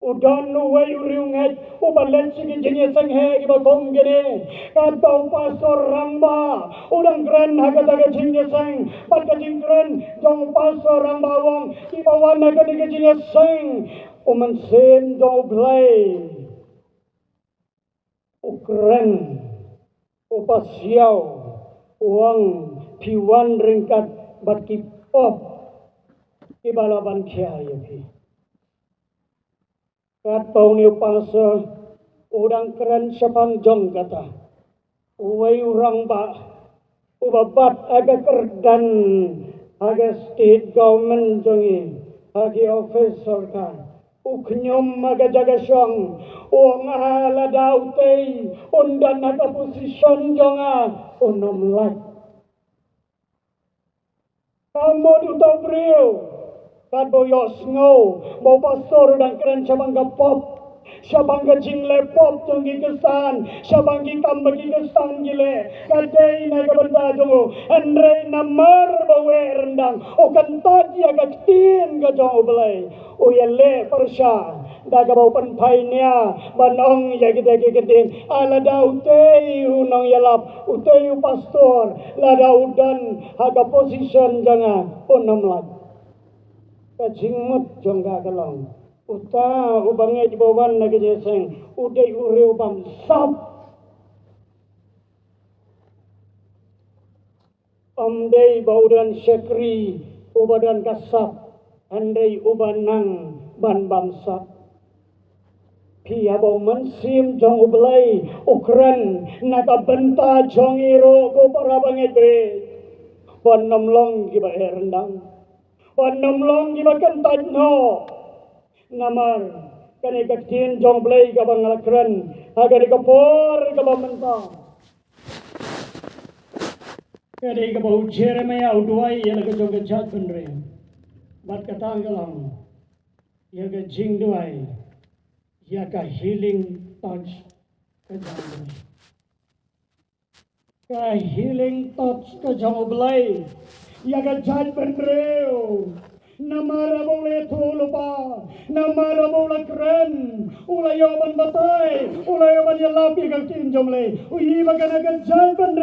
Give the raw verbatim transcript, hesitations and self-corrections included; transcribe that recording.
U don uwei u riewngeit uba leit sha ki jingïaseng heh kiba kum kine. Katba u pastor rangbah u dang kren ha kata ka jingïaseng, bad ka jingkren jong u pastor rangbah u ong, kiba wan ha kane ka jingïaseng, u Mynsiem jong U Blei u kren, u pasiaw, u ong, phi wan ryngkat bad ki pop kiba la ban khia ïa phi. Katba une u pastor u dang kren shaphang jong kata, uwei u rangbah uba bat ha ka kyrdan ha ka state government jong ngi, ha ki office sorkar, u khñium ha ka jaka shong, u ong, ah, lada utei un don ha ka position jong nga, un ym lait. Ka mut uta u briew, katba u ïohsngew ba u pastor u dang kren shaphang ka pop, shaphang ka jingleh pop jong ki khristan, shaphang ki kam ba ki khristan ki leh, ka dei na ka bynta jong u. Hynrei namar ba u eh ryndang, u kyntait ïa ka ktien ka jong U Blei, u ïaleh pyrshah da kaba u pynphai nia ban ong ïa kita ki ktien, ah, lada utei u nongïalap, utei u pastor, lada u don ha ka position jong nga, un ym lait. Ka jingmut jong ka ka long, uta uba ngeit ba wan na ka jingïaseng u dei u riew bamsap. Ym dei ba u don shakri uba don ka sap, hynrei uba nang ban bamsap. Phi, haba u Mynsiem jong U Blei u kren na ka bynta jong ngi ruh, ko para bangeit bri, wat nym long kiba eh ryndang, wat nym long kiba kyntait noh. Namar kane ka ktien jong U Blei kaba nga la kren ha kane ka por kaba mynta, ka dei kaba u Jeremiah u duwai ïa la ka jong ka jaitbynriew. Bad kata ka long ïa ka jingduwai ïa ka healing touch ka jong U Blei. Ka healing touch ka jong U Blei ïa ka jaitbynriew. Namar ba u la ïathuh lypa, namar ba u la kren, u la ïoh ban batai, u la ïoh ban ïalap ïa ka ktien jong U Blei, u ïohi ba kane ka jaitbynriew